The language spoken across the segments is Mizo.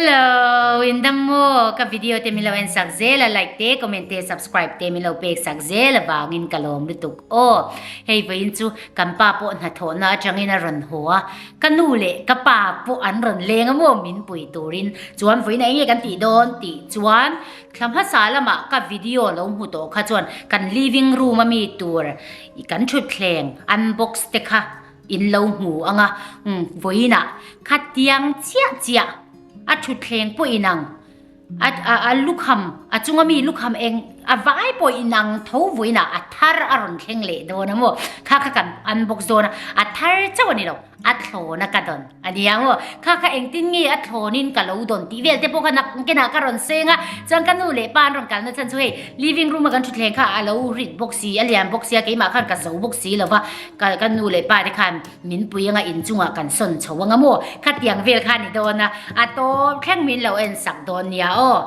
Hello, in dam maw? Ka video te min lo en sak zel a, like te, comment te, subscribe te min lo pek sak zel avangin ka lawm lutuk aw. Hei vawiin chu kan pa pawh hnathawhna atangin a rawn haw a, ka nu leh ka pa pawh an rawn leng a maw min pui turin. Chuan vawiin eng nge kan tih dawn tih chuan thla hmasa lamah ka video lo hmu tawh kha chuan kan living room a mi tur kan thutthleng unbox te kha In lo hmu ang a, umm, vawiinah khatiang chiah chiah a thutthleng pawh inang, a, a, a lukham, a chunga mi lukham eng a vai pawh inang tho vawiinah a thar a rawn thleng leh dawn a maw? Kha kha kan unbox dawn a, a thar chauh a ni lo, a thlawn a ka dawn a nia maw? Kha kha engtin nge a thlawnin ka lo dawn tih vel te pawh kha nak kenah ka rawn seng a, chuan ka nu leh pa an rawn kalna chhan chu hei living room a kan thutthleng kha a lo rit bawk si, a lian bawk si a, keimah khan ka zo bawk si lo va. Ka ka nu leh pa te khan min pui anga inchungah kan sawn chho anga maw? Khatiang vel kha a ni dawn a, a tawp thleng min lo en sak dawn nia aw.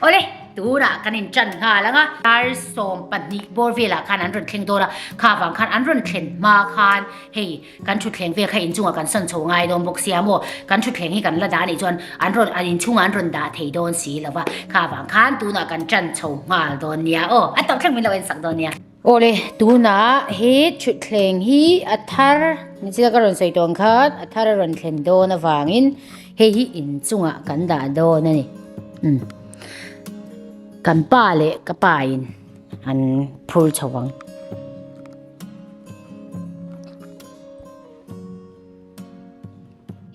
Awle, tunah kan in tan nghal anga. Dar 12 bawr velah khan an rawn thleng dawn a, kha vang khan an rawn thlen hma khan hei kan thutthleng vel kha inchungah kan sawn chho ngai dawn bawk sia maw? Kan thutthleng hi kan la dah anih chuan an rawn an inchungah an rawn dah thei dawn si lo va, kha vang khan tunah kan tan chho nghal dawn nia aw. A tawp thleng min lo en sak dawn nia. Awle, tunah he thutthleng hi a thar, nichina ka rawn sawi tawh ang khan a thar a rawn thlen dawn avangin hei hi inchungah kan dah dawn a ni. Umm, kan pa leh ka pa in an phur chho ang.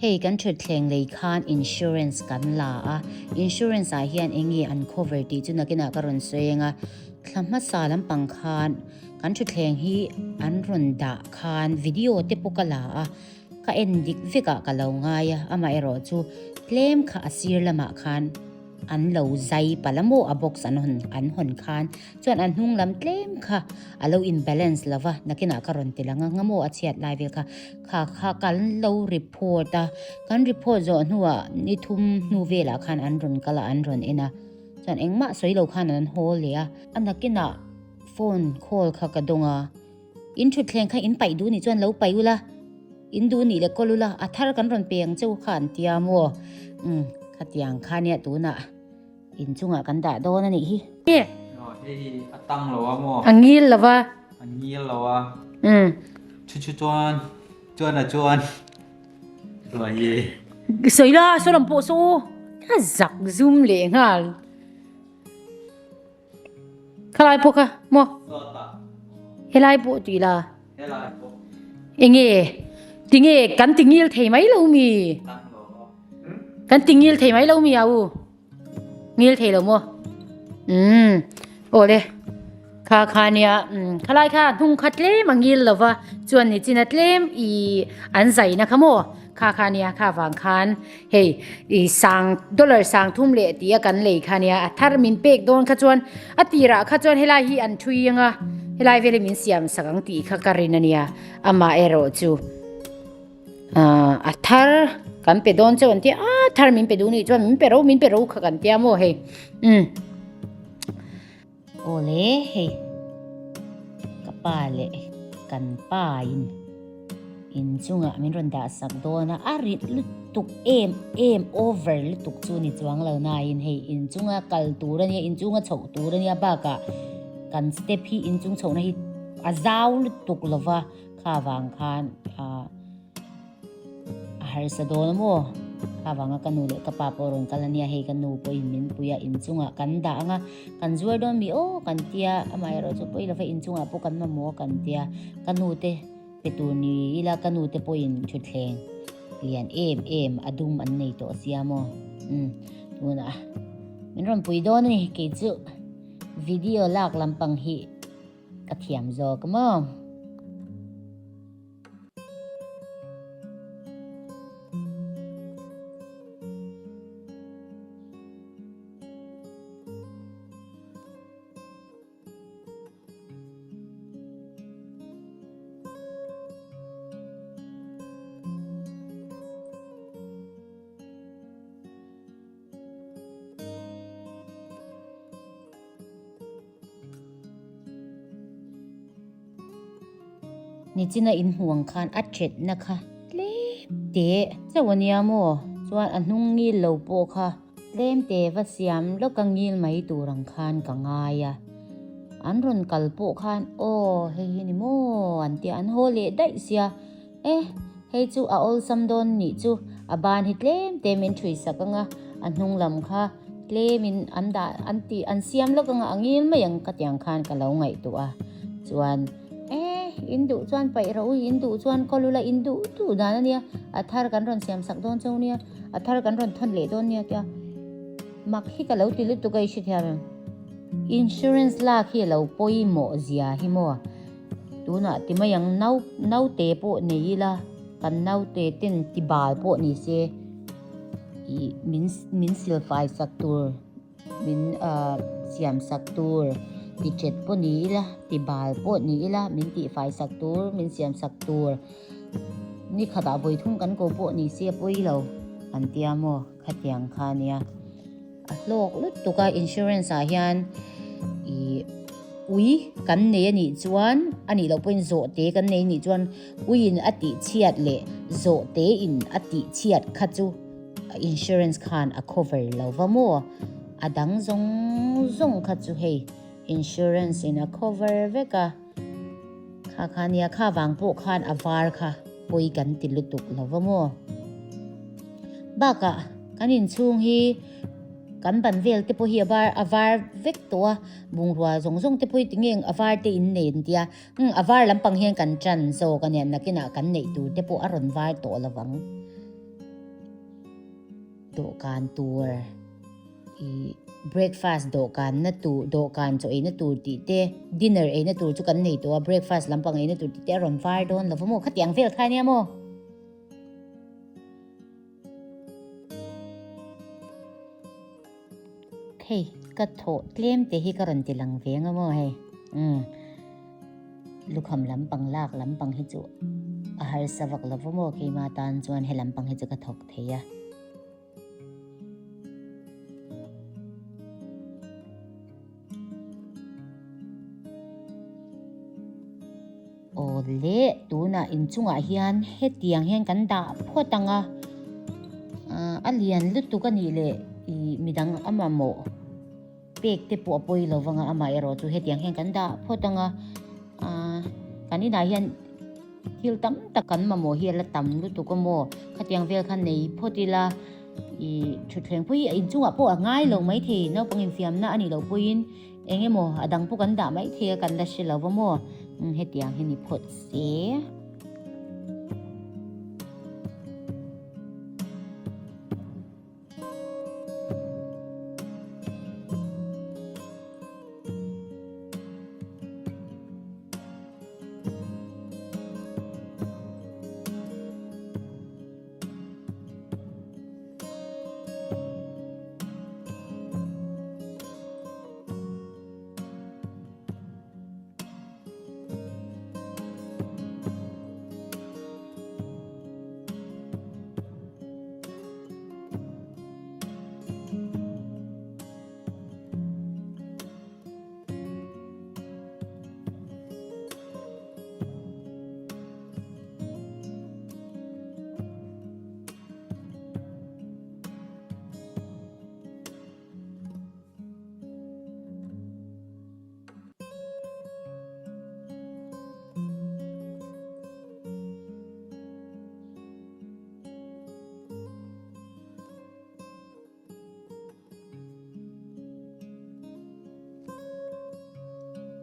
Hei kan thutthleng lei khan insurance kan la a, insurance ah hian eng nge an cover tih chu nakinah ka rawn sawi ang a, thla hmasa lampang khan kan thutthleng hi an rawn dah khan video te pawh ka la a, ka en dik vek ah ka lo ngai a, amaherawh chu tlem kha a sir lamah khan. An lo zai palh a maw a box an hawn an hawn khan chuan an hnung lam tlem kha a lo in balance lo va nakinah ka rawn ti lang a nga maw a chhiat lai vel kha kha kha kan lo report a kan report zawh hnuah ni thum hnu velah khan an rawn kal a an rawn en a chuan engmah sawi lo khan an haw leh a a nakinah phone call kha ka dawng a. In thutthleng kha in paih duh nih chuan lo paih ula, in duh nih leh kawl ula, a thar kan rawn pe ang che u kha an tia maw? Umm, khatiang kha nia tunah inchungah kan dah dawn a nih hi. Aw, hei hi a tang lo a maw? A ngil lo va. A ngil lo a. Umm. Chu chu chuan, chuan a chuan. Chuan hi. Sawi la, saw lam pawh saw. A zak zum leh nghal. Khalai pawh kha maw? Helai pawh tih la. Enge tinge kan ti ngil thei mai lo mi? Kan ti ngil thei mai lo mi a u? Ngil thei lo maw? Umm awle kha kha nia umm khalai kha hnung kha tlem a ngil lo va chuan nichin a tlem i an zaina kha maw? Kha kha nia kha vang khan hei i sang dollar sang thum leh tih a kan lei kha nia a thar min pek dawn kha chuan a tirah kha chuan helai hi an thui anga helai vela min siam sak ang tih kha ka rin a nia amah erawh chu ah a thar kan pe dawn chauh an tia a thar min pe duh nih chuan min pe ro min pe ro kha kan tia maw hei umm. Awle hei ka pa leh kan pa in inchungah min rawn dah sak dawn a, a rit lutuk em em over lutuk chu ni chuang lo nain hei inchunga kal tur a nia inchunga chhoh tur a nia bakah kan step hi inchung chhohna hi a zau lutuk lova kha vang khan ah. A harsa dawn a maw? Kha vanga ka nu leh ka pa pawh rawn kal a nia, hei ka nu pawhin min pui a, inchungah kan dah ang a, kan zuar dawn mi aw kan tia, amaherawh chu pawi lova inchungah pawh kan mamawh a kan tia, ka nu te pe tur ni ila ka nu te pawhin thutthleng lian em em a dum an nei tawh sia maw? Umm tunah min rawn pui dawn a ni, kei chu video lak lampang hi ka thiam zawk maw? Nichina in hmuh ang khan a chetna kha tlem teh chauh a nia maw? Chuan a hnung ngil lo pawh kha tlem te va siam lawk a ngil mai tur ang khan ka ngai a. An rawn kal pawh khan aw hei hi ni maw an tia an haw leh daih sia. E, hei chu a awlsam dawn nih chu a ban hi tlem te min thui sak anga a hnung lam kha tlem in an dah an tih an siam lawk anga a ngil mai ang ka tiang khan ka lo ngaihtuah a. Chuan. E, in duh chuan paih rawh u, in duh chuan kawl ula, in duh duh dan a nia, a thar kan rawn siam sak dawn chauh nia, a thar kan rawn thawn leh dawn nia tia mak hi ka lo ti lutuk a i hrethiam em? Insurance lak hi a lo pawimawh zia hi maw? Tunah ti mai ang nau naute pawh nei ila, kan naute ten ti bal pawh ni se ih min min silfai sak tur. Min siam sak tur ti ṭhet pawh ni ila, ti bal pawh ni ila, min tihfai sak tur, min siam sak tur ni khatah vawi thum kan ko pawh ni se a pawi lo an tia maw khatiang kha a nia. A hlawk lutuk a insurance ah hian ih ui kan nei a nih chuan a nih loh pawhin zawhte kan nei a nih chuan uiin a tih chhiat leh zawhte in a tih chhiat kha chu. Insurance khan a cover lo va maw? A dang zawng zawng kha chu hei insurance in a cover vek a, kha kha nia kha vang pawh khan a var kha pawi kan ti lutuk lo va maw? Bakah kan inchhung hi kan ban vel te pawh hi a var a var vek tawh a, bungrua zawng zawng te pawh hi tinge a var te in nei an tia, umm a var lampang hian kan tan zawk a nia nakinah kan neih tur te pawh a rawn var tawh lo vang. Dawhkan tur ih breakfast dawhkan na tur dawhkan chaw eina tur tih te dinner eina tur chu kan nei tawh a breakfast lampang eina tur tih te a rawn var dawn lo va maw khatiang vel kha ania maw. Hei ka thawh tlem te hi ka rawn ti lang ve ang a maw hei umm lukham lampang lak lampang hi chu a harsa vak lo va maw keima tan chuan he lampang hi chu ka thawk thei a. Aw le, tunah inchungah hian hetiang hian kan dah phawt ang a, a lian lutuk a nih leh ih midang a mamawh pek te pawh a pawi lo vang a, amaherawh chu hetiang hian kan dah phawt ang a, kan inah hian thil tam tak kan mamawh hi a la tam lutuk a maw, khatiang vel kha nei phawt ila ih thutthleng pawh hi inchungah pawh a ngai lo maithei naupang infiamna a nih loh pawhin. Eng emaw a dang pawh kan dah mai thei a kan la hre lo va maw? Umm hetiang hi ni phawt se.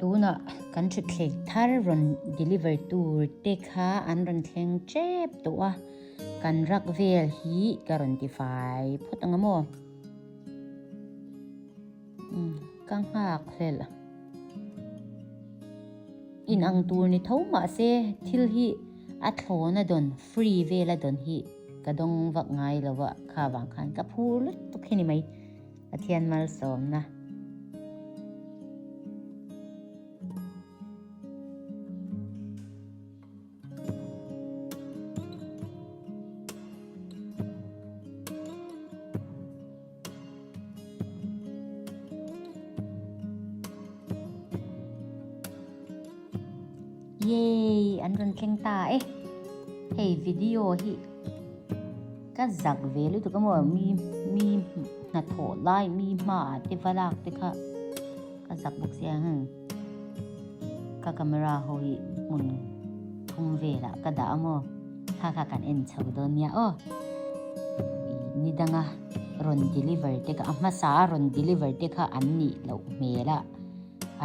Tunah kan thutthleng thar rawn deliver tur te kha an rawn thleng tep tawh a, kan rak vel hi ka rawn ti fai phawt ang a maw? Umm ka nghak hlel a. In ang tur ni tho mahse thil hi a thlawn a dawn free vel a dawn hi ka dawng vak ngai lo a kha vang khan ka phur lutuk hi ni mai Pathian malsawmna. Yay! An rawn thleng ta e. Hei video hi. Ka zak ve lutuk a maw mi mi hnathawh lai mi hmaah te va lak te kha ka zak bawk sia heng ka camera ho hi hmun thum velah ka dah a maw kha kha kan en chho dawn nia aw ni danga rawn deliver te kha a hmasa a rawn deliver te kha an nih loh hmel a.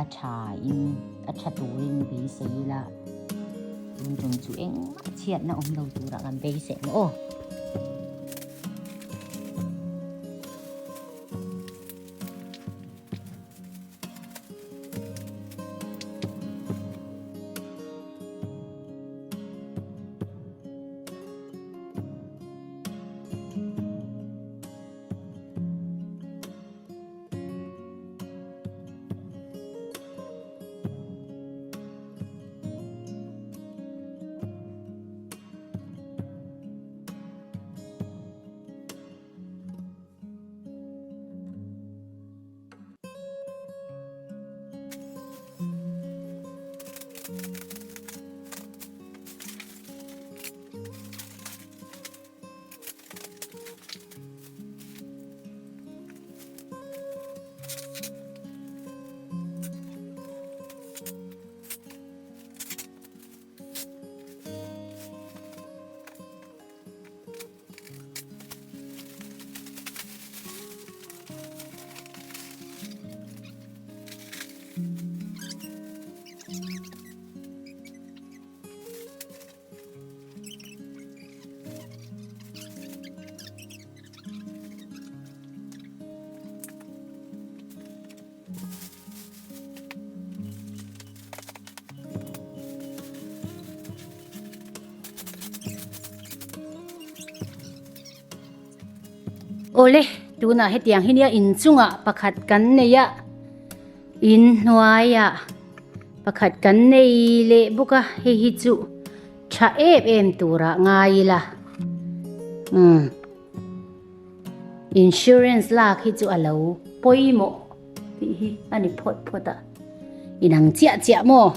A tha in a tha turin beisei ila tun tum chu engmah chhiatna awm lo turah kan beisei ang aw. Awle, tunah hetiang hi nia inchungah pakhat kan nei a, in hnuaiah pakhat kan nei leh bawk a, hei hi chu tha em em turah ngai ila umm insurance lak hi chu a lo pawimawh tih hi a ni phawt phawt a inang chiah chiah maw.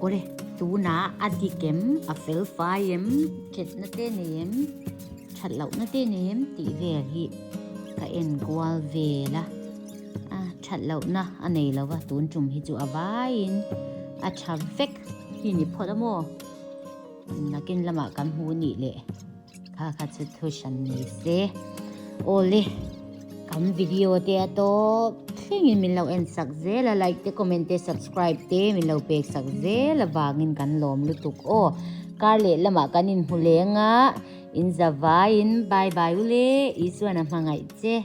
Awle tunah a dik em a fel fai em thatna te nei em that lohna te nei em tih vel hi ka en kual vel a. A that lohna a nei lo va, tun tum hi chu a vaiin a tha vek hi ni phawt a maw? Nakin lamah kan hmu nih leh kha kha chu thu hran ni se. Awle, kan video te a tawp thlengin min lo en sak zel a, like te, comment te, subscribe te min lo pek sak zel avangin kan lawm lutuk aw. Kar leh lamah kan inhmu leng a, in za vaiin bye bye ule, Isuan a hmangaih che.